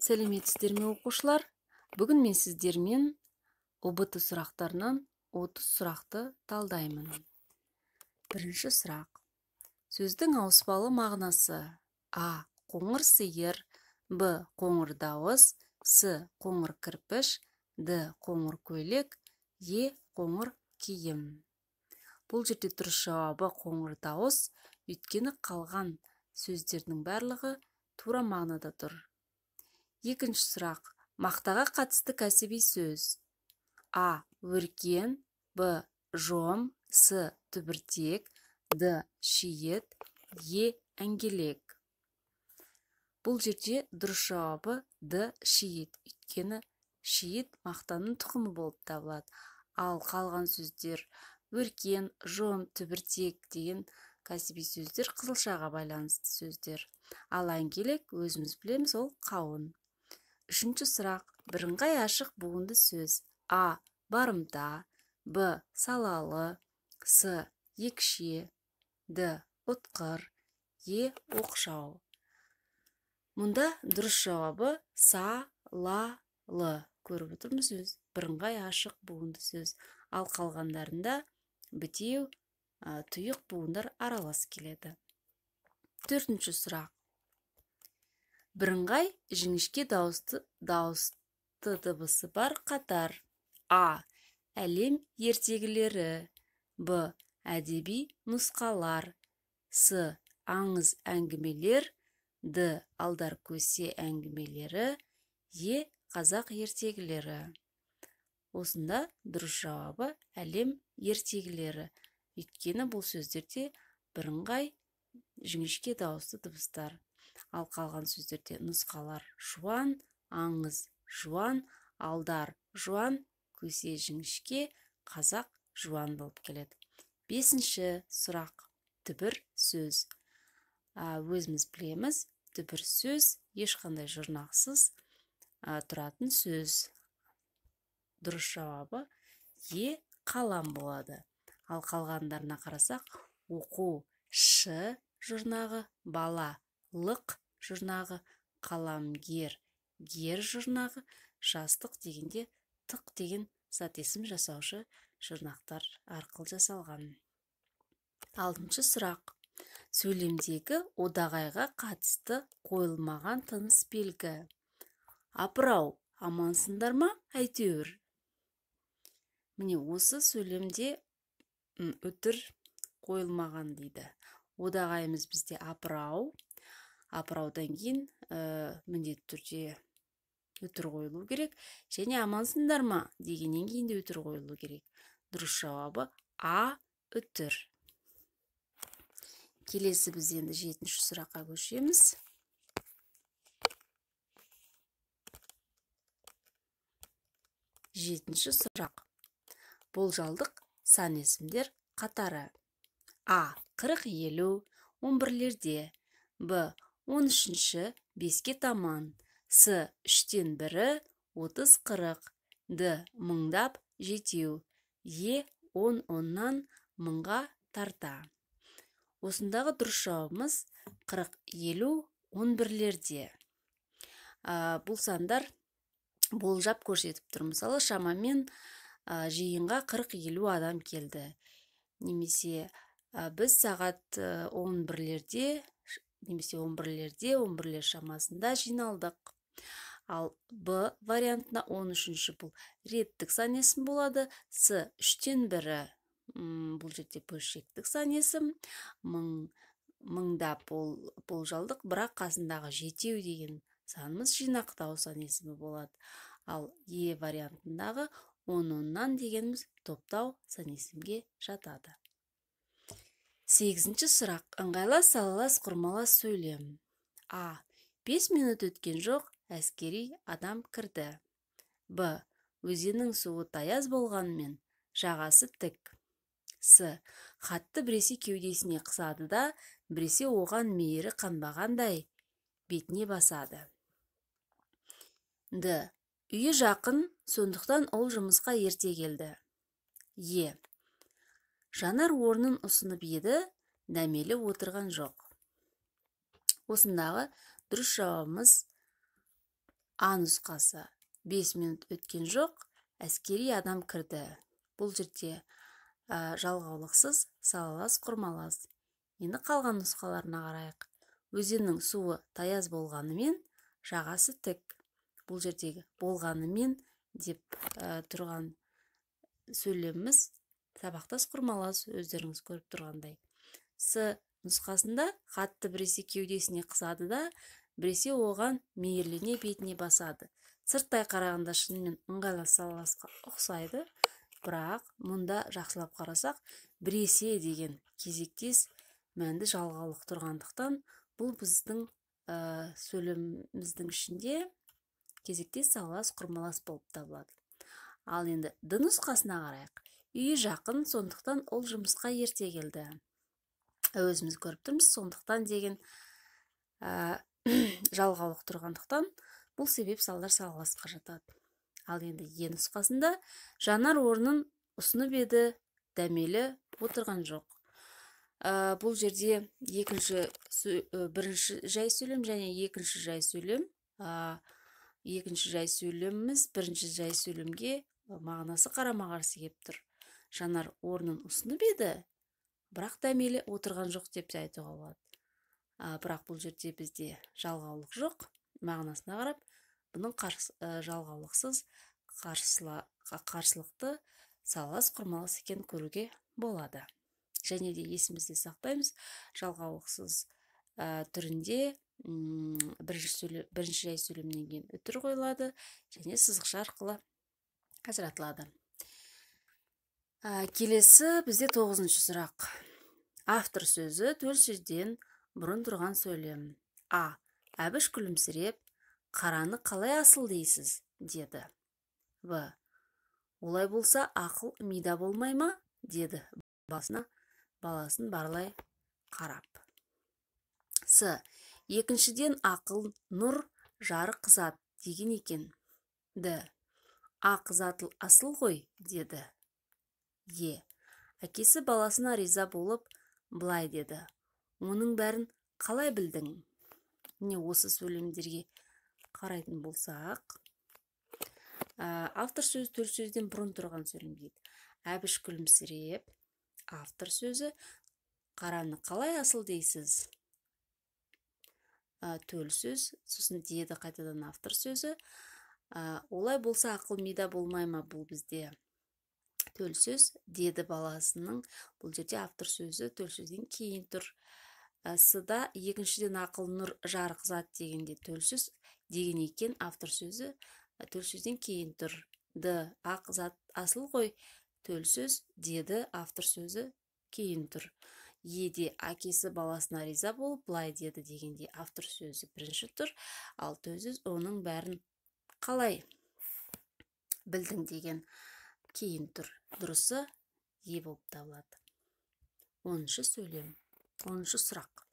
Сәлеметсіздер ме, оқушылар? Бүгін мен сіздермен ҰБТ сұрақтарынан 30 сұрақты талдаймын. Бірінші сұрақ. Сөздің ауыспалы мағынасы: А. Қоңыр сиыр, Б. Қоңыр дауыс, С. Қоңыр кірпіш, Д. Қоңыр көйлек, Е. Қоңыр киім. Бұл жерде дұрыс жауабы қоңыр дауыс, өйткені қалған сөздердің барлығы тура мағынада тұр. Екінші сұрақ. Мақтаға қатысты кәсіби сөз. А. Өркен, Б. Жом, С. Түбіртек, Д. Шиет, Е. Әңгелек. Бұл жерде дұрыс жауабы Д. Шиет, өйткені шиет мақтаның тұқымы болып табылады. Ал қалған сөздер өркен, жом, түбіртек деген кәсіби сөздер қызылшаға байланысты сөздер. Ал әңгелек өзіміз білеміз, ол қауын. Үшінші сұрақ. Бірыңғай ашық буынды сөз. А. Барымта, Б. Салалы, С. Екше, Д. Ұтқыр, Е. Оқшау. Мұнда дұрыс жауабы са-ла-лы. Көріп отырмыз, сөз бірыңғай ашық буынды сөз. Ал қалғандарында бітеу, тұйық буындар аралас келеді. Төртінші сұрақ. Бірыңғай жіңішке дауысты дыбысы бар қатар. А. Әлем ертегілері, Б. Әдеби нұсқалар, С. Аңыз әңгімелер, Д. Алдар көсе әңгімелері, Е. Қазақ ертегілері. Осында дұрыс жауабы әлем ертегілері. Өйткені бұл сөздерде бірыңғай жіңішке дауысты дыбыстар. Ал қалған сөздерде нұсқалар жуан, аңыз жуан, алдар жуан, көсе жіңішке, қазақ жуан болып келеді. Бесінші сұрақ. Түбір сөз. Өзіміз білеміз, түбір сөз ешқандай жұрнақсыз тұратын сөз. Дұрыс жауабы Е. Қалам болады. Ал қалғандарына қарасақ, оқу ш жұрнағы, бала лық жұрнағы, қаламгер гер жұрнағы, жастық дегенде тық деген зат есім жасаушы жұрнақтар арқылы жасалған. Алтыншы сұрақ. Сөйлемдегі одағайға қатысты қойылмаған тыныс белгі. Апырау, амансыңдар ма, әйтеуір? Міне, осы сөйлемде үтір қойылмаған дейді. Одағайымыз бізде апырау. Апыраудан кейін міндетті түрде үтір қойылу керек. Және амансыңдар ма дегеннен кейін де үтір қойылу керек. Дұрыс жауабы А. Үтір. Келесі біз енді жетінші сұраққа көшеміз. Жетінші сұрақ. Болжалдық сан есімдер қатары. А. 40-50, 11-лерде. Б. 13-ші, 5-ке таман. С. 3-тен 1-і, 30-40. Д. Мыңдап, жетеу. Е. 10-оннан мыңға тарта. Осындағы дұрыс жауабымыз 40-50, 11-лерде. Бұл сандар болжап көрсетіп тұр. Мысалы, шамамен жиынға 40-50 адам келді. Немесе біз сағат 11-лерде, немесе 11-лерде, 11-лер шамасында жиналдық. Ал Б вариантына 13-ші бұл реттік сан есім болады. С 3-тен 1-і, бұл жерде бөлшектік сан есім, мыңдап болжалдық, бірақ қасындағы жетеу деген санымыз жинақтау сан есімі болады. Ал Е вариантындағы 10-оннан дегеніміз топтау сан есімге жатады. Сегізінші сұрақ. Ыңғайлас, салалас, құрмалас сөйлем. А. 5 минут өткен жоқ, әскери адам кірді. Б. Өзеннің суы таяз болғанымен жағасы тік. С. Хатты біресе кеудесіне қысады да, біресе оған мейірі қанбағандай бетіне басады. Д. Үйі жақын, сондықтан ол жұмысқа ерте келді. Е. Жанар орнын ұсынып еді, дәмелі отырған жоқ. Осындағы дұрыс жауабымыз А нұсқасы: 5 минут өткен жоқ, әскери адам кірді. Бұл жерде жалғаулықсыз, салалас, құрмалас. Енді қалған нұсқаларына қарайық. Өзеннің суы таяз болғанымен, жағасы тік. Бұл жердегі болғанымен деп тұрған сөйлеміміз сабақтас, құрмалас, өздеріңіз көріп тұрғандай. С нұсқасында хатты біресе кеудесіне қысады да, біресе оған мейірлене бетіне басады. Сырттай қарағанда шынымен ыңғайлы салаласқа ұқсайды, бірақ мұнда жақсылап қарасақ, біресе деген кезектес мәнді жалғаулық тұрғандықтан, бұл біздің сөйлеміміздің ішінде кезектес салалас, құрмалас болып табылады. Ал енді Д нұсқасына қарайық. Үйі жақын, сондықтан ол жұмысқа ерте келді. Өзіміз көріп тұрмыз, сондықтан деген жалғаулық тұрғандықтан, бұл себеп салдар салаласқа жатады. Ал енді Е нұсқасында Жанар орнын ұсынып еді, Дәмелі отырған жоқ. Бұл жерде екінші, бірінші жай сөйлем және екінші жай сөйлем. Екінші жай сөйлеміміз бірінші жай сөйлемге мағынасы қарама-қарсы келіп тұр. Жанар орнын ұсынып еді, бірақ Дәмелі отырған жоқ деп те айтуға болады. Бірақ бұл жерде бізде жалғаулық жоқ. Мағынасына қарап, бұның жалғаулықсыз қарсылықты салалас, құрмалас екенін көруге болады. Және де есімізде сақтаймыз, жалғаулықсыз түрінде бірінші жай сөйлемнен кейін үтір қойылады және сызықша арқылы ажыратылады. Келесі бізде 9-шы сұрақ. Автор сөзі төл сөзден бұрын тұрған сөйлем. А. Әбіш күлімсіреп, қараны қалай асыл дейсіз, деді. В. Олай болса, ақыл мида болмай ма, деді баласын барлай қарап. С. Екіншіден, ақыл нұр, жарық зат деген екен. Д. Ақ зат асыл ғой, деді. Е. Әкесі баласына риза болып, былай деді. Оның бәрін қалай білдің? Міне, осы сөйлемдерге қарайтын болсақ, автор сөзі төл сөзден бұрын тұрған сөйлем дейді. Әбіш күлімсіреп, автор сөзі, қараны қалай асыл дейсіз? Төл сөз, сосын деді қайтадан автор сөзі. Олай болса, ақыл мида болмай ма, бұл бізде төл сөз, деді баласының, бұл жерде автор сөзі төл сөзден кейін тұр. С-да екіншіден, ақыл нұр, жарық зат дегенде төл сөз деген екен, автор сөзі төл сөзден кейін тұр. Д. Ақ зат асыл ғой, төл сөз, деді, автор сөзі кейін тұр. Е-де әкесі баласына риза болып, былай деді дегенде автор сөзі бірінші тұр, ал төл сөз оның бәрін қалай білдің деген кейін тұр. Дұрысы Е болып табылады. 10-шы сөйлем, 10-шы сұрақ.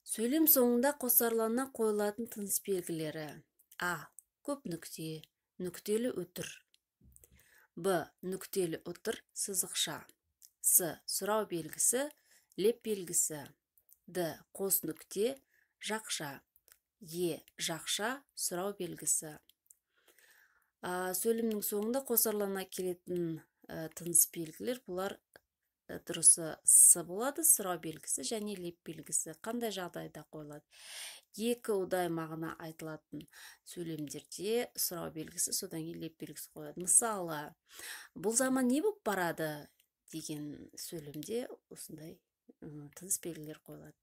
Сөйлем соңында қосарлана қойылатын тыныс белгілері. А. Көп нүкте, нүктелі үтір. Б. Нүктелі үтір, сызықша. С. Сұрау белгісі, леп белгісі. Д. Қос нүкте, жақша. Е. Жақша, сұрау белгісі. Сөйлемнің соңында қосарлана келетін тыныс белгілер бұлар дұрысы С болады, сұрау белгісі және леп белгісі. Қандай жағдайда қойылады? Екі ұдай мағына айтылатын сөйлемдерде сұрау белгісі, содан кейін леп белгісі қойылады. Мысалы, бұл заман не болып барады деген сөйлемде осындай тыныс белгілер қойылады.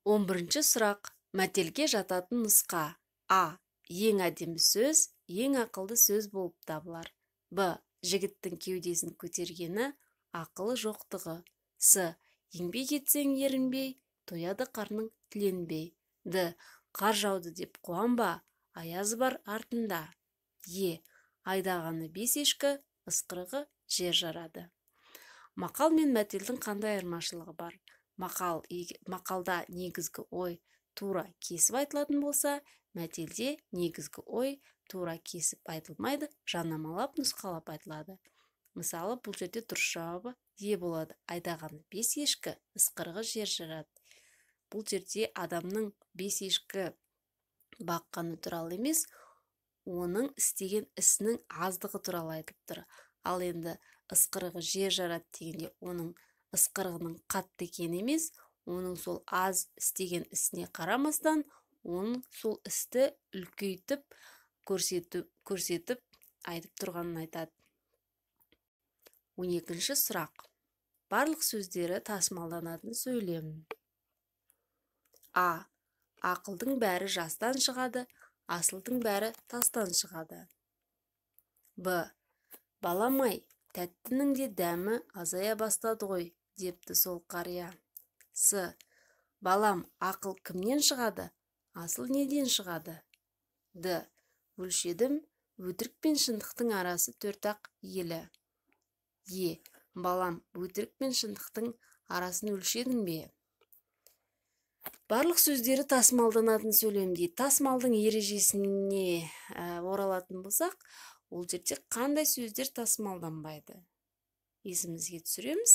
11-ші сұрақ. Мәтелге жататын нұсқа. А. Ең әдемі сөз, ең ақылды сөз болып табылар. Б. Жігіттің кеудесін көтергені, ақылы жоқтығы. С. Еңбек етсең ерінбей, тояды қарның тіленбей. Д. Қар жауды деп қуанба, аяз бар артында. Е. Айдағаны бес ешкі, ысқырығы жер жарады. Мақал мен мәтелдің қандай айырмашылығы бар? Мақалда негізгі ой тура кесіп айтылатын болса, мәтелде негізгі ой тура кесіп айтылмайды, жанамалап, нұсқалап айтылады. Мысалы, бұл жерде дұрыс жауабы Е болады. Айдағаны бес ешкі, ысқырығы жер жарады. Бұл жерде адамның бес ешкі Баққаны туралы емес, оның істеген ісінің аздығы туралы айтылып тұр. Ал енді ысқырығы жер жарады дегенде оның ысқырығының қатты екені емес, оның сол аз істеген ісіне қарамастан, оның сол істі үлкейтіп көрсетіп айтып тұрғанын айтады. 12-ші сұрақ. Барлық сөздері тасымалданатын сөйлем. А. Ақылдың бәрі жастан шығады, асылдың бәрі тастан шығады. Б. Балам-ай, тәттінің де дәмі азая бастады ғой, депті сол қария. С. Балам, ақыл кімнен шығады, асыл неден шығады? Д. Өлшедім, өтірік пен шындықтың арасы төрт-ақ елі. Е. Балам, өтірік пен шындықтың арасын өлшедің бе? Барлық сөздері тасымалданатын сөйлем дейді. Тасымалдың ережесіне оралатын болсақ, ол жерде қандай сөздер тасымалданбайды? Есімізге түсіреміз.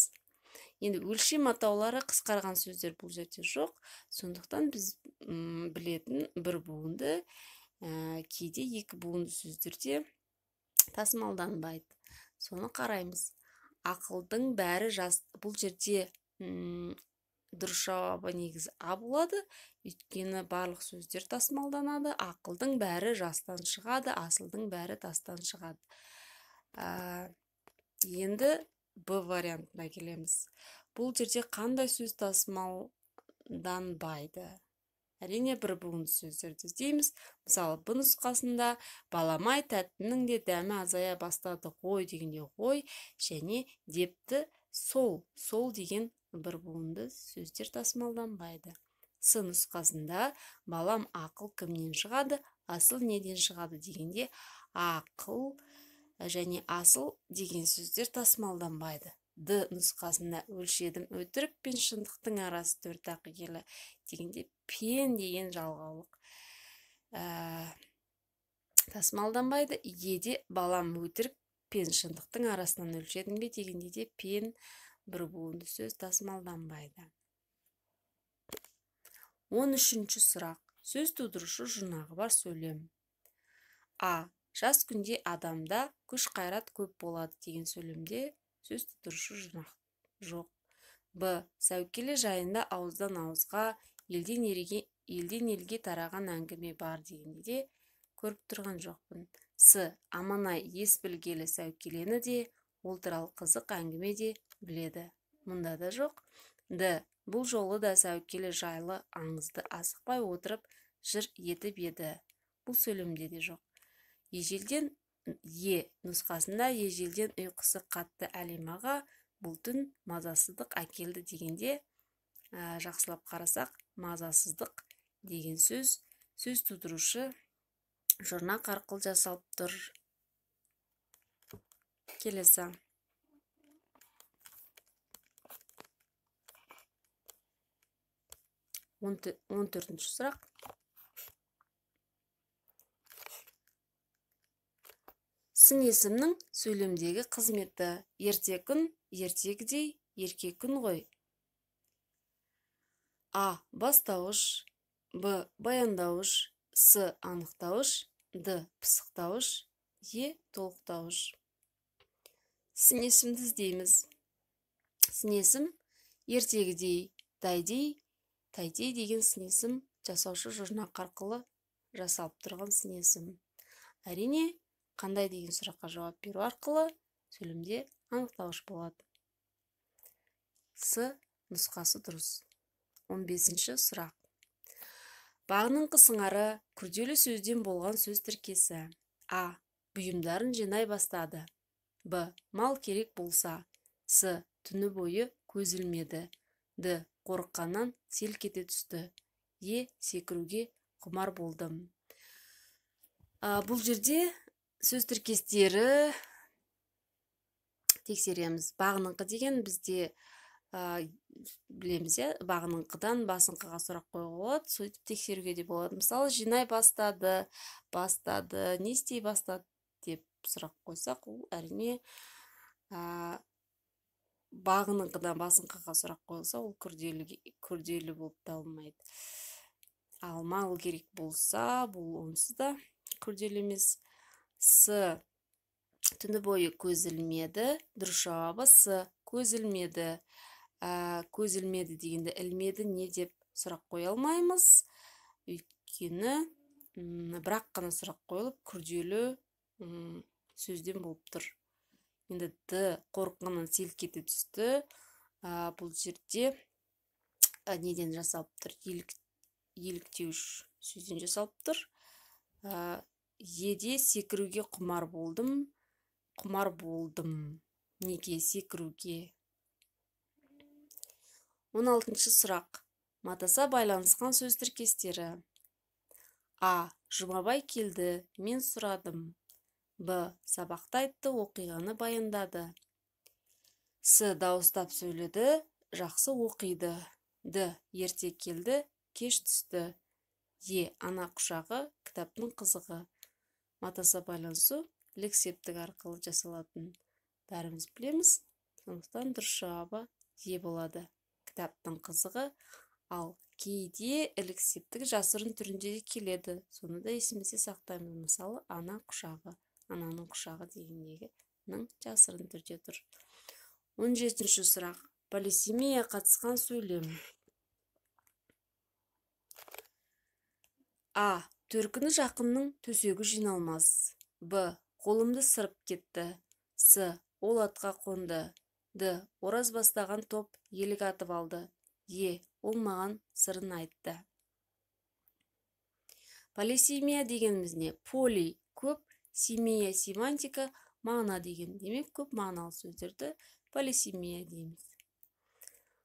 Енді өлшем атаулары қысқарған сөздер бұл жерде жоқ. Сондықтан біз білетін бір буынды, кейде екі буынды сөздерде тасымалданбайды. Соны қараймыз. Ақылдың бәрі жас, бұл жерде дұрыс жауабы негізі А болады, өйткені барлық сөздер тасымалданады. Ақылдың бәрі жастан шығады, асылдың бәрі тастан шығады. Енді Б вариантына келеміз. Бұл жерде қандай сөз тасымалданбайды? Әрине, бір буынды сөздерді іздейміз. Мысалы, Б нұсқасында баламай тәттінің де дәмі азая бастады ғой дегенде ғой және депті сол, сол деген бір буынды сөздер тасымалданбайды. С нұсқасында балам ақыл кімнен шығады, асыл неден шығады дегенде ақыл және асыл деген сөздер тасымалданбайды. Д нұсқасында өлшедім өтірік пен шындықтың арасы төрт-ақ елі дегенде пен деген жалғаулық тасымалданбайды. Еде балам өтірік пен шындықтың арасынан өлшедің бе дегенде де пен бір буынды сөз тасымалданбайды. 13-ші сұрақ. Сөз тудырушы жұрнағы бар сөйлем. А. Жас күнде адамда күш қайрат көп болады деген сөйлемде сөз тудырушы жұрнақ жоқ. Б. Сәукеле жайында ауыздан ауызға, елден елге тараған әңгіме бар дегенде де көріп тұрған жоқпын. С. Аманай ес білгелі сәукелені де, ол туралы қызық әңгіме де біледі. Мұнда да жоқ. Д. Бұл жолы да сәукеле жайлы аңызды асықпай отырып жыр етіп еді. Бұл сөйлемде де жоқ. Ежелден Е нұсқасында ежелден ұйқысы қатты Әлим аға бұл түн мазасыздық әкелді дегенде, жақсылап қарасақ, мазасыздық деген сөз сөз тудырушы жұрнақ арқылы жасалып тұр. Келесі. Он төртінші сұрақ. Сын есімнің сөйлемдегі қызметі. Ерте күн, ертегідей, ерке күн ғой. А. Бастауыш, Б. Баяндауыш, С. Анықтауыш, Д. Пысықтауыш, Е. Толықтауыш. Сын есімді іздейміз. Сын есім ертегідей, тайдей, тайдей деген сын есім жасаушы жұрнақ арқылы жасалып тұрған сын есім. Әрине, қандай деген сұраққа жауап беру арқылы сөйлемде анықтауыш болады. С нұсқасы дұрыс. 15-ші сұрақ. Бағыныңқы сыңары күрделі сөзден болған сөз тіркесі. А. Бұйымдарын жинай бастады. Б. Мал керек болса. С. Түні бойы көз ілмеді. Д. Қорыққаннан селк ете түсті. Е. Секіруге құмар болдым. Бұл жерде сөз тіркестері тексереміз. Бағыныңқы деген бізде білеміз, бағыныңқыдан басыңқыға сұрақ қоюға болады, сөйтіп тексеруге де болады. Мысалы, жинай бастады, бастады, не істей бастады деп сұрақ қойсақ, ол әрине бағыныңқыдан басыңқыға сұрақ қойылса, ол күрделі болып табылмайды. Ал мал керек болса, бұл онсыз да күрделі емес. С. Түні бойы көз ілмеді. Дұрыс жауабы С. Көз ілмеді. Көз ілмеді дегенде ілмеді не деп сұрақ қоя алмаймыз. Өйткені бірақ қана сұрақ қойылып, күрделі сөзден болып тұр. Енді Д. Қорыққаннан селк ете түсті. Бұл жерде неден жасалып тұр? Еліктеуіш сөзден жасалып тұр. Еде секіруге құмар болдым. Құмар болдым. Неге секіруге? 16-шы сұрақ. Матаса байланысқан сөз тіркестері. А. Жұмабай келді, мен сұрадым. Б. Сабақта айтты, оқиғаны баяндады. С. Дауыстап сөйледі, жақсы оқиды. Д. Ерте келді, кеш түсті. Е. Ана құшағы, кітаптың қызығы. Матаса байланысу ілік септік арқылы жасалатын бәріміз білеміз. Сондықтан дұрыс жауабы Е болады. Кітаптың қызығы. Ал кейде ілік септік жасырын түрінде де келеді. Соны да есімізде сақтаймыз. Мысалы, ана құшағы, ананың құшағы дегендегінің жасырын түрде тұр. 17-ші сұрақ. Полисемия қатысқан сөйлем. А. Төркіні жақынның төсегі жиналмас. Б. Қолымды сырып кетті. С. Ол атқа қонды. Д. Ораз бастаған топ елік атып алды. Е. Ол маған сырын айтты. Полисемия дегеніміз не? Поли көп, семия семантика мағына деген. Демек, көп мағыналы сөздерді полисемия дейміз.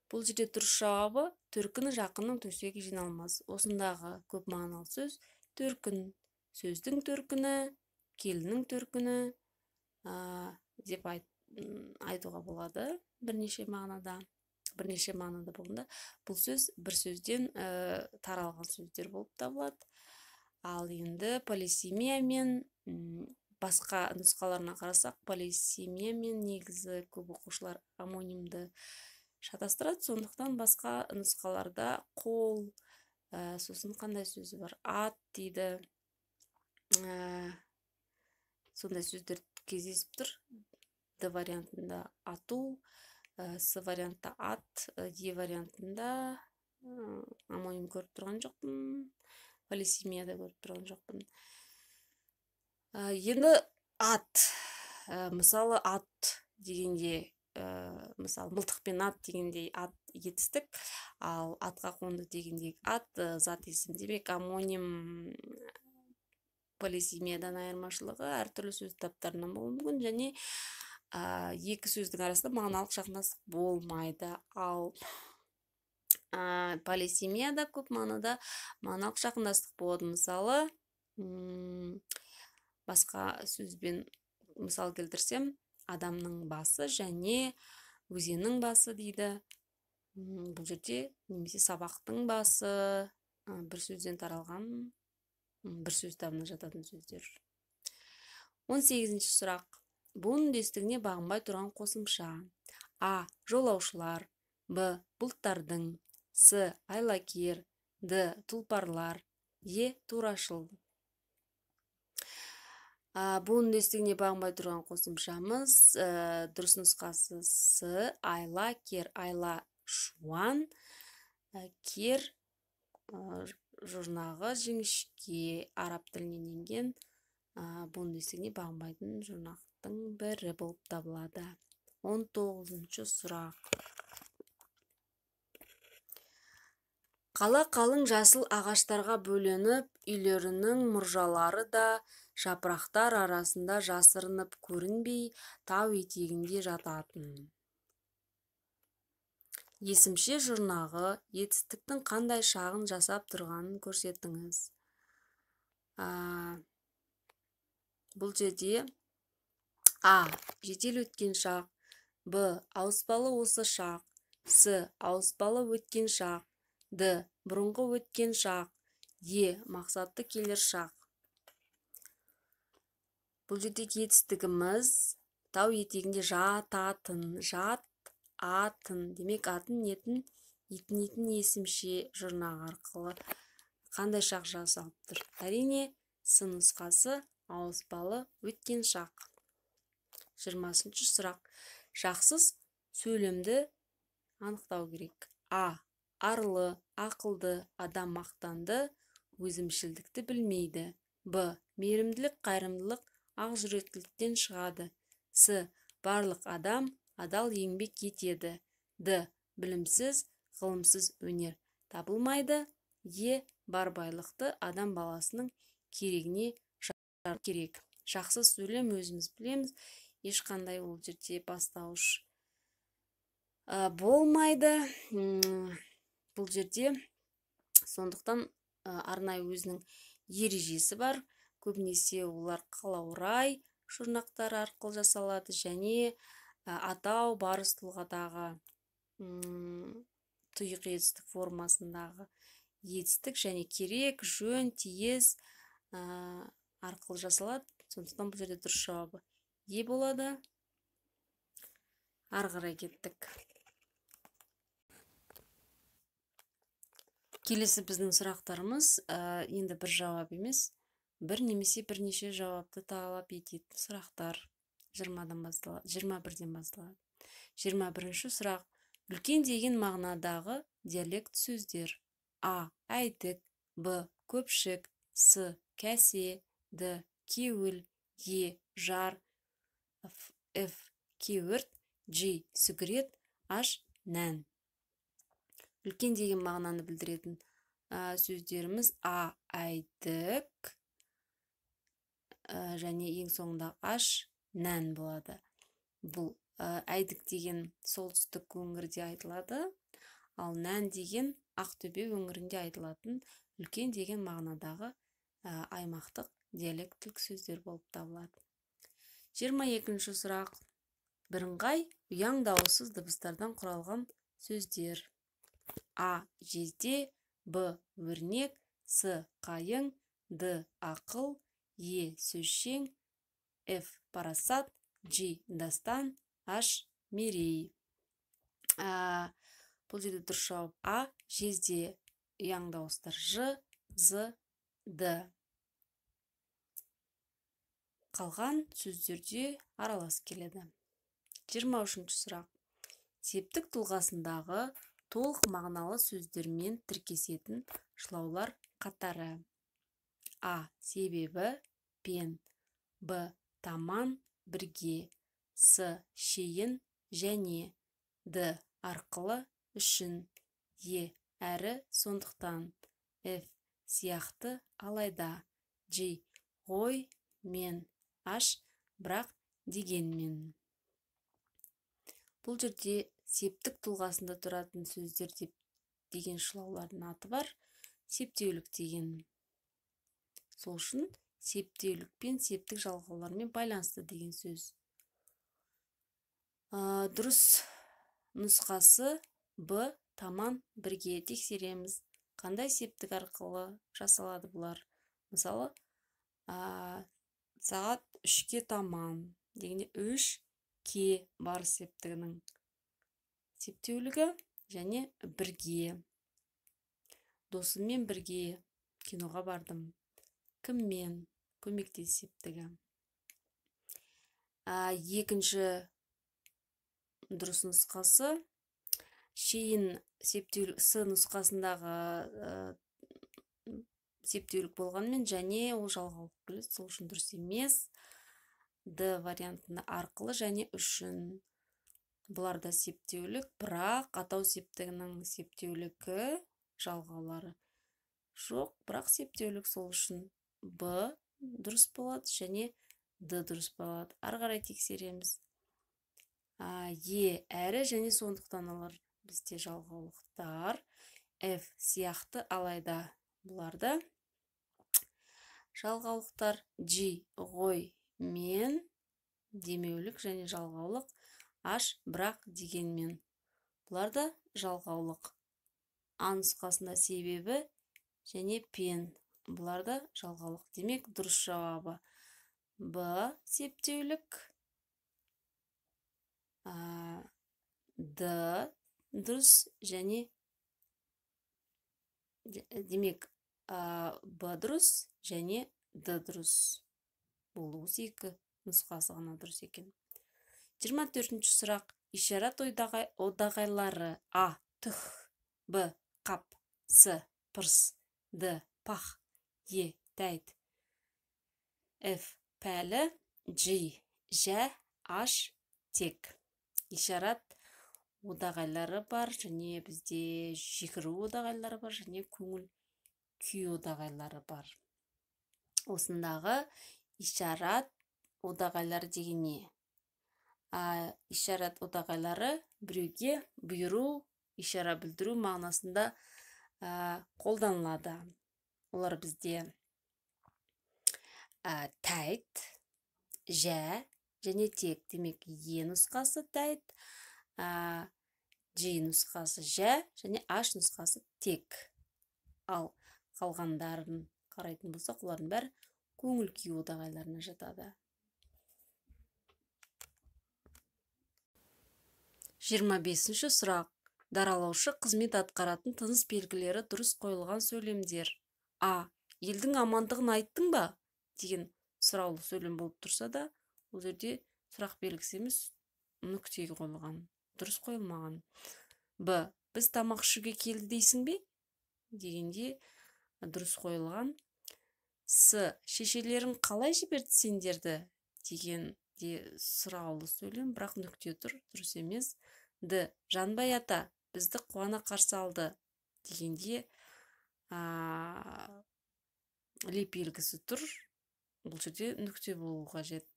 Бұл жерде дұрыс жауабы төркіні жақынның төсегі жиналмас. Осындағы көп мағыналы сөз төркін. Сөздің төркіні, келіннің төркіні деп айтуға болады бірнеше мағынада. Бірнеше мағынада болғанда бұл сөз бір сөзден таралған сөздер болып табылады. Ал енді полисемия мен басқа нұсқаларына қарасақ, полисемия мен негізі көп оқушылар омонимді шатастырады. Сондықтан басқа нұсқаларда қол, сосын қандай сөзі бар, ат дейді, сондай сөздер кездесіп тұр. Д вариантында ату, С вариантта ат, Е вариантында омоним көріп тұрған жоқпын, полисемияда көріп тұрған жоқпын. Енді ат, мысалы ат дегенде, мысалы мылтықпен ат дегендей ат етістік, ал атқа қонды дегендей ат зат есім. Демек, омоним полисемиядан айырмашылығы әртүрлі сөз таптарынан болуы мүмкін және екі сөздің арасында мағыналық жақындастық болмайды. Ал полисемияда көп мағынада мағыналық жақындастық болады. Мысалы, басқа сөзбен мысал келтірсем, адамның басы және өзеннің басы дейді. Бұл жерде немесе сабақтың басы, бір сөзден таралған, бір сөз табына жататын сөздер. 18-ші сұрақ. Буын үндестігіне бағынбай тұрған қосымша. А. Жолаушылар. Б. Бұлттардың. С. Айлакер. Д. Тұлпарлар. Е. Турашыл. Буын үндестігіне бағынбай тұрған қосымшамыз дұрыс нұсқасы С. Айлакер. Айла жуан, кер жұрнағы жіңішке, араб тілінен енген буын үндестігіне бағынбайтын жұрнақтың бірі болып табылады. 19-шы сұрақ. Қала қалың жасыл ағаштарға бөленіп, үйлерінің мұржалары да жапырақтар арасында жасырынып көрінбей, тау етегінде жататын. Есімше жұрнағы етістіктің қандай шағын жасап тұрғанын көрсетіңіз. Бұл жерде А. Жедел өткен шақ, Б. Ауыспалы осы шақ, С. Ауыспалы өткен шақ, Д. Бұрынғы өткен шақ, Е. Мақсатты келер шақ. Бұл жердегі етістігіміз тау етегінде жататын, жат, атын. Демек, атын, нетін, итінетін есімше жұрнағы арқылы Қандай шақ жасалып тұр? Әрине, С нұсқасы ауыспалы өткен шақ. 20-шы сұрақ. Жақсыз сөйлемді анықтау керек. А. Арлы, ақылды, адам мақтанды, өзімшілдікті білмейді. Б. Мейірімділік, қайырымдылық, ақ жүректіліктен шығады. С. Барлық адам адал еңбек етеді. Д. Білімсіз, ғылымсыз өнер табылмайды. Е. Бар байлықты адам баласының керегіне жарату керек. Жақсы сөйлем өзіміз білеміз, ешқандай ол жерде бастауыш болмайды. Бұл жерде сондықтан арнайы өзінің ережесі бар. Көбінесе олар қалаурай жұрнақтары арқылы жасалады және атау барыс тұлғадағы тұйық етістік формасындағы етістік және керек, жөн, тиес арқылы жасалады. Сондықтан бұл жерде дұрыс жауабы Е болады. Ары қарай кеттік. Келесі біздің сұрақтарымыз енді бір жауап емес, бір немесе бірнеше жауапты талап ететін сұрақтар. 20-дан басталады, 21-ден басталады. 21-ші сұрақ. Үлкен деген мағынадағы диалект сөздер. А. Әйтік, Б. Көпшік, С. Кәсе, Д. Кеуіл, Е. Жар, Ф. Кеуірт, Ж. Сүгірет, H. Нән. Үлкен деген мағынаны білдіретін сөздеріміз А. Әйтік және ең соңында H. Нән болады. Бұл әйдік деген солтүстік өңірде айтылады, ал нән деген Ақтөбе өңірінде айтылатын үлкен деген мағынадағы аймақтық диалектілік сөздер болып табылады. 22-ші сұрақ. Бірыңғай ұяң дауыссыз дыбыстардан құралған сөздер. А. Жезде, Б. Өрнек, С. Қайың, Д. Ақыл, Е. Сөзшең, Ф. Парасат, Ж. Дастан, H. Мерей. Бұл жерде дұрыс жауап А. Жезде, ұяң дауыстар Ж, З, Д. Қалған сөздерде аралас келеді. 23-ші сұрақ. Септік тұлғасындағы толық мағыналы сөздермен тіркесетін шылаулар қатары. А. Себебі, пен. Б. Таман, бірге. С. Шейін, және. Д. Арқылы, үшін. Е. Әрі, сондықтан. Ф. Сияқты, алайда. Ж. Ғой, мен. H. Бірақ, дегенмен. Бұл жерде септік тұлғасында тұратын сөздер деп деген шылаулардың аты бар. Септеулік деген. Сол үшін септеулік пен септік жалғаулармен байланысты деген сөз. Дұрыс нұсқасы Б. Таман, бірге. Тексереміз. Қандай септік арқылы жасалады бұлар? Мысалы, сағат 3-ке таман дегенде 3-ке барыс септігінің септеулігі және бірге. Досыммен бірге киноға бардым. Кіммен? Көмектес септігі. Екінші дұрыс нұсқасы шейін септеулік С нұсқасындағы септеулік болғанымен және ол жалғаулық келеді, сол үшін дұрыс емес. Д вариантында арқылы және үшін. Бұлар да септеулік, бірақ атау септігінің септеулігі жалғаулары жоқ, бірақ септеулік, сол үшін Б дұрыс болады және Д дұрыс болады. Ары қарай тексереміз. Е әрі және сондықтан олар бізде жалғаулықтар. Ф сияқты, алайда бұларда жалғаулықтар. G ғой, мен, демеулік және жалғаулық. H бірақ, дегенмен. Бұлар да жалғаулық. А нұсқасында себебі және пен. Бұлар да жалғаулық. Демек, дұрыс жауабы Б септеулік, Д дұрыс және демек Б дұрыс және Д дұрыс. Болды, осы екі нұсқасы ғана дұрыс екен. 24-ші сұрақ. Ишарат одағайлары. А. Түх, Б. Қап, С. Пырс, Д. Пах, Е. Тәйт, Ф. Пәлі, Ж. Жә, H. Тек. Ишарат одағайлары бар, және бізде жекіру одағайлары бар, және көңіл күй одағайлары бар. Осындағы ишарат одағайлары деген не? Ишарат одағайлары біреуге бұйыру, ишара білдіру мағынасында қолданылады. Олар бізде тәйт, жә және тек. Демек, Е нұсқасы тәйт, Ж нұсқасы жә және H нұсқасы тек. Ал қалғандарын қарайтын болсақ, олардың бәрі көңіл күй одағайларына жатады. 25-ші сұрақ. Даралаушы қызмет атқаратын тыныс белгілері дұрыс қойылған сөйлемдер. А. Елдің амандығын айттың ба? Деген сұраулы сөйлем болып тұрса да, ол жерде сұрақ белгісі емес, нүкте қойылған, дұрыс қойылмаған. Б. Біз тамақ ішуге келді дейсің бе? Дегенде дұрыс қойылған. С. Шешелерің қалай жіберді сендерді? Дегенде сұраулы сөйлем, бірақ нүкте тұр, дұрыс емес. Д. Жанбай ата бізді қуана қарсы алды дегенде леп белгісі тұр. Бұл жерде нүкте болу қажет.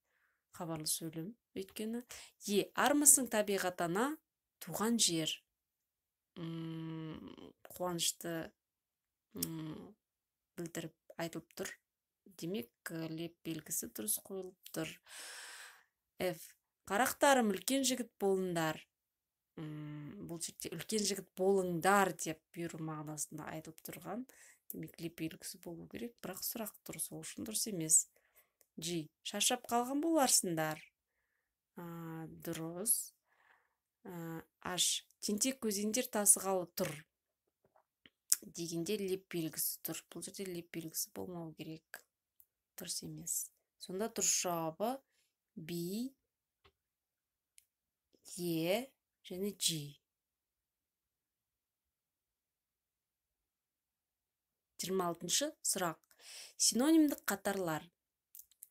Хабарлы сөйлем өйткені. Е. Армысың табиғат ана, туған жер. Қуанышты білдіріп айтылып тұр. Демек, леп белгісі дұрыс қойылып тұр. Ф. Қарақтарым, үлкен жігіт болыңдар. Бұл жерде үлкен жігіт болыңдар деп бұйыру мағынасында айтылып тұрған. Демек, леп белгісі болу керек, бірақ сұрақ тұр, сол үшін дұрыс емес. G. Шаршап қалған боларсыңдар. Дұрыс. H. Тентек өзендер тасығалы тұр дегенде леп белгісі тұр. Бұл жерде леп белгісі болмау керек. Дұрыс емес. Сонда дұрыс жауабы B, E және G. 26-шы сұрақ. Синонимдік қатарлар.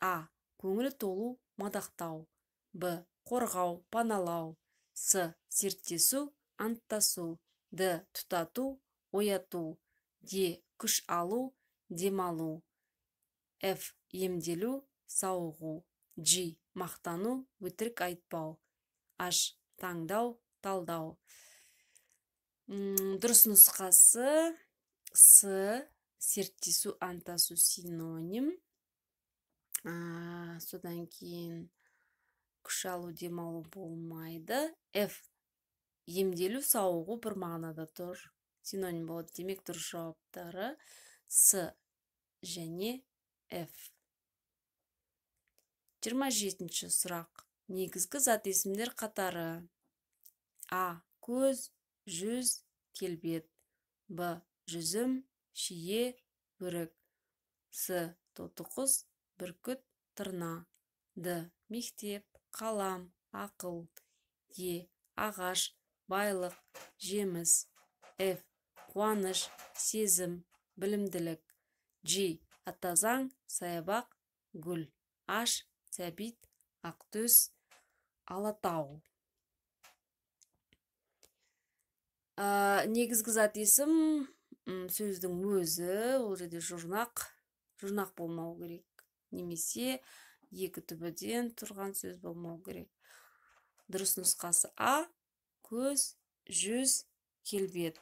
А. Көңілі толу, мадақтау. Б. Қорғау, паналау. С. Серттесу, анттасу. Д. Тұтату, ояту. Е. Күш алу, демалу. Ф. Емделу, сауығу. G. Мақтану, өтірік айтпау. H. Таңдау, талдау. Дұрыс нұсқасы С. Серттесу, анттасу синоним. Содан кейін күш алу, демалу болмайды. F. Емделу, сауығу бір мағынада тұр. Синоним болады. Демек, дұрыс жауаптары С және F. 27-ші сұрақ. Негізгі зат есімдер қатары. А. Көз, жүз, келбет. Б. Жүзім, шие, өрік. С. Тотықұс, бүркіт, тырна. Д. Мектеп, қалам, ақыл. Е. Ағаш, байлық, жеміс. Ф. Қуаныш, сезім, білімділік. Ж. Атазаң, саябақ, гүл. H. Сәбит, Ақтөс, Алатау. Негізгі зат есім сөздің өзі, ол жерде жұрнақ, жұрнақ болмау керек. Немесе екі түбіден тұрған сөз болмау керек. Дұрыс нұсқасы А, көз, жүз, келбет.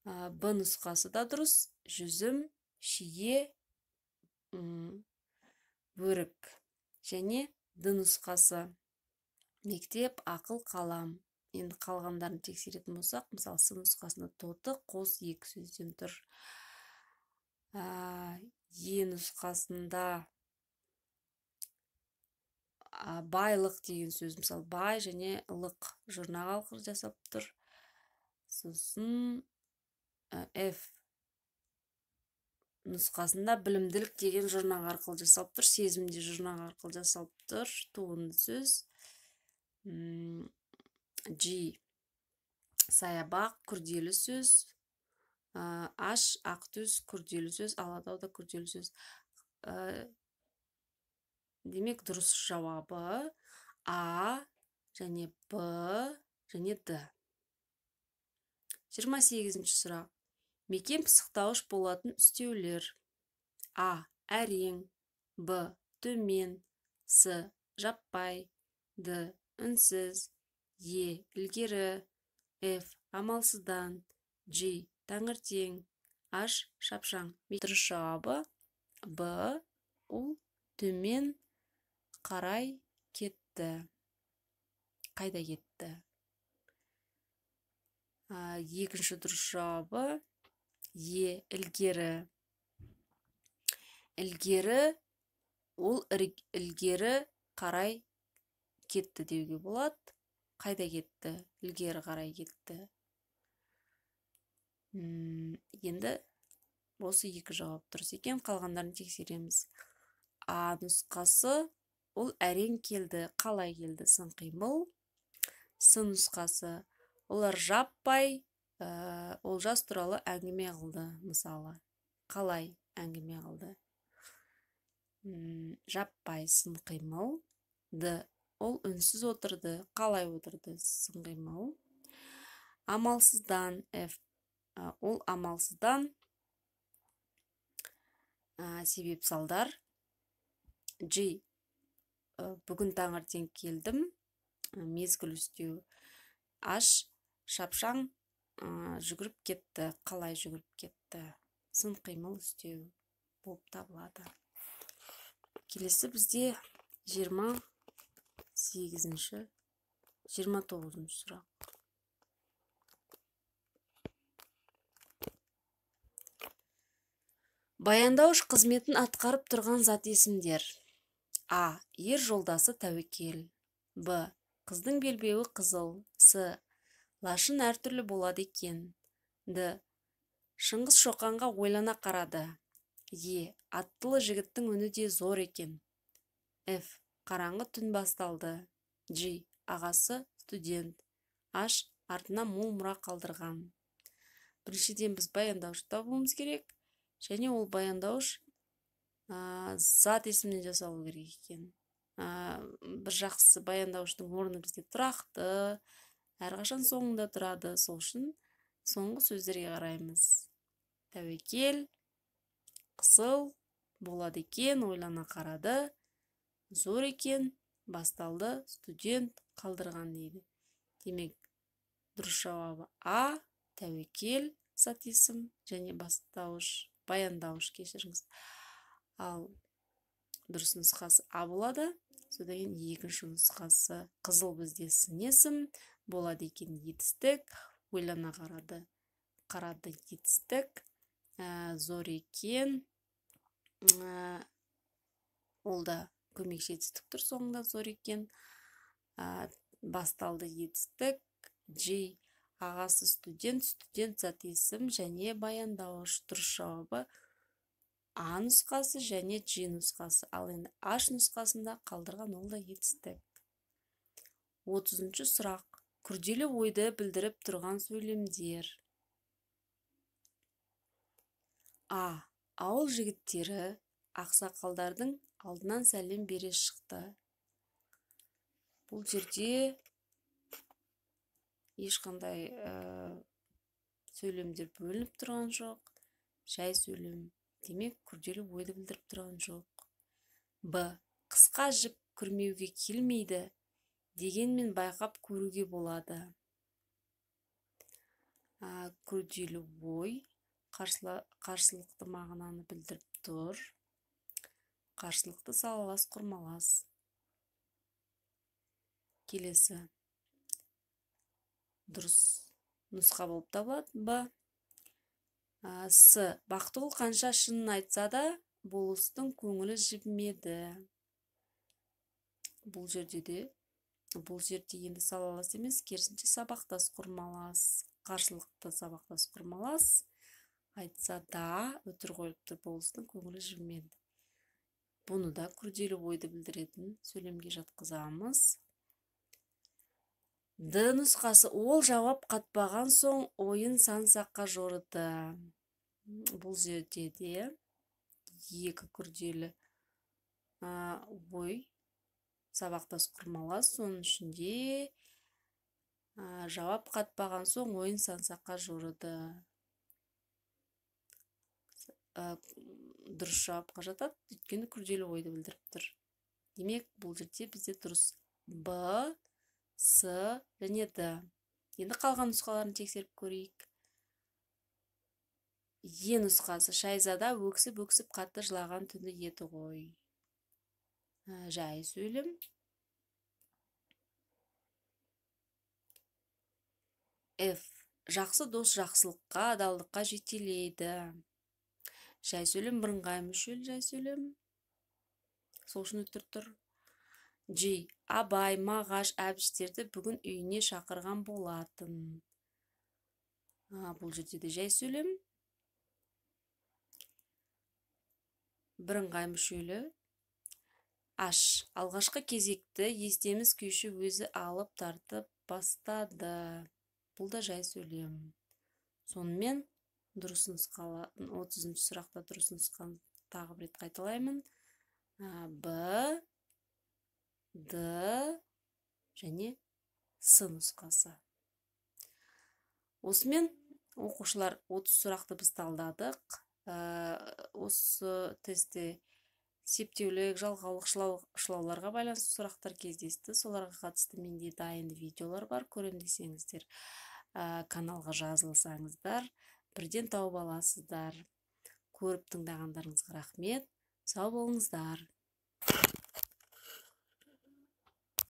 Б нұсқасы да дұрыс, жүзім, шие, бөрік. Және Д нұсқасы мектеп, ақыл, қалам. Енді қалғандарын тексеретін болсақ, мысалы С нұсқасында тоты, қос екі сөзден тұр. Е нұсқасында байлық деген сөз, мысалы бай және лық жұрнақ алқыр жасап тұр. Сосын F нұсқасында білімділік деген жұрнақ арқылы жасалып тұр, сезім де жұрнақ арқылы жасалып тұр, туынды сөз. G саябақ күрделі сөз, H ақтөс күрделі сөз, Алатау да күрделі сөз. Демек дұрыс жауабы А және Б және Д. 28-ші сұрақ. Мекен пысықтауыш болатын үстеулер. А. Әрең, Б. Төмен, С. Жаппай, Д. Үнсіз, Е. Ілгері, Ф. Амалсыздан, Ж. Таңертең, H. Шапшаң. Дұрыс жауабы Б. Ол төмен қарай кетті. Қайда кетті? Екінші дұрыс жауабы Е. Ілгері. Ілгері, ол ілгері қарай кетті деуге болады. Қайда кетті? Ілгері қарай кетті. Енді осы екі жауап дұрыс екен, қалғандарын тексереміз. А нұсқасы ол әрең келді, қалай келді? Сын қимыл. С нұсқасы олар жаппай Олжас туралы әңгіме қылды, мысалы. Қалай әңгіме қылды? Жаппай сын қимыл. Д. Ол үнсіз отырды. Қалай отырды? Сын қимыл. Амалсыздан. Ф. Ол амалсыздан себеп салдар. G. Бүгін таңертең келдім. Мезгіл үстеу. H. Шапшаң жүгіріп кетті. Қалай жүгіріп кетті? Сын қимыл үстеу болып табылады. Келесі бізде 28-ші, 29-шы сұрақ. Баяндауыш қызметін атқарып тұрған зат есімдер. А. Ер жолдасы тәуекел. Б. Қыздың белбеуі қызыл. С. Лашын әртүрлі болады екен. Д. Шыңғыс Шоқанға ойлана қарады. Е. Аттылы жігіттің үні де зор екен. Ф. Қараңғы түн басталды. Ж. Ағасы студент. H. Артына мол мұра қалдырған. Біріншіден біз баяндауыш табуымыз керек. Және ол баяндауыш зат есімнен жасалу керек екен. Бір жақсысы баяндауыштың орны бізде тұрақты, әрқашан соңында тұрады. Сол үшін соңғы сөздерге қараймыз. Тәуекел, қысыл, болады екен, ойлана қарады, зор екен, басталды, студент, қалдырған дейді. Демек, дұрыс жауабы А, тәуекел, зат есім және бастауыш, баяндауыш, кешіріңіз. Ал дұрыс нұсқасы А болады. Содан кейін екінші нұсқасы қызыл бізде сын есім, болады екен етістік, ойлана қарады, қарады етістік, зор екен, ол да көмекші етістік тұр соңында зор екен, басталды етістік, Ж ағасы студент, студент зат есім және баяндауыш. Дұрыс жауабы А нұсқасы және Ж нұсқасы. Ал енді H нұсқасында қалдырған ол да етістік. 30-шы сұрақ. Күрделі ойды білдіріп тұрған сөйлемдер. А. Ауыл жігіттері ақсақалдардың алдынан сәлем бере шықты. Бұл жерде ешқандай сөйлемдер бөлініп тұрған жоқ. Жай сөйлем. Демек, күрделі ойды білдіріп тұрған жоқ. Б. Қысқа жіп күрмеуге келмейді, дегенмен байқап көруге болады. Күрделі ой қарсылықты мағынаны білдіріп тұр. Қарсылықты салалас құрмалас. Келесі дұрыс нұсқа болып табылады. Б. С. Бақтығұл қанша шынын айтса да, болыстың көңілі жібімеді. Бұл жерде енді салалас емес, керісінше сабақтас құрмалас, қарсылықты сабақтас құрмалас. Айтса да, үтір қойылып тұр, болыстың көңілі жібімеді. Бұны да күрделі ойды білдіретін сөйлемге жатқызамыз. Д нұсқасы ол жауап қатпаған соң ойын сан саққа жорыды. Бұл жерде де екі күрделі ой сабақтас құрмалас, соның ішінде жауап қатпаған соң ойын сан саққа жорыды. Дұрыс жауапқа жатады, өйткені күрделі ойды білдіріп тұр. Демек, бұл жерде бізде дұрыс Б, С және Д. Енді қалған нұсқаларын тексеріп көрейік. Е нұсқасы Шайзада өксіп-өксіп қатты жылаған түні еді ғой. Жай сөйлем. Ф. Жақсы дос жақсылыққа, адалдыққа жетелейді. Жай сөйлем бірыңғай мүшел жай сөйлем. Сол үшін үтір тұр. G. Абай, Мағаш, Әбіштерді бүгін үйіне шақырған болатын. Бұл жерде де жай сөйлем. Бірыңғай мүшелі. H. Алғашқы кезекті Естеміз күйші өзі алып тартып бастады. Бұл да жай сөйлем. Сонымен дұрыс нұсқалы 30-шы сұрақта дұрыс нұсқаны тағы бір рет қайталаймын. Б, Д және С нұсқасы. Осымен оқушылар 30 сұрақты біз талдадық. Осы тестте септеулік, жалғаулық, шылауларға байланысты сұрақтар кездесті. Соларға қатысты менде дайын видеолар бар. Көрем десеңіздер, каналға жазылсаңыздар, бірден тауып аласыздар. Көріп тыңдағандарыңызға рахмет. Сау болыңыздар.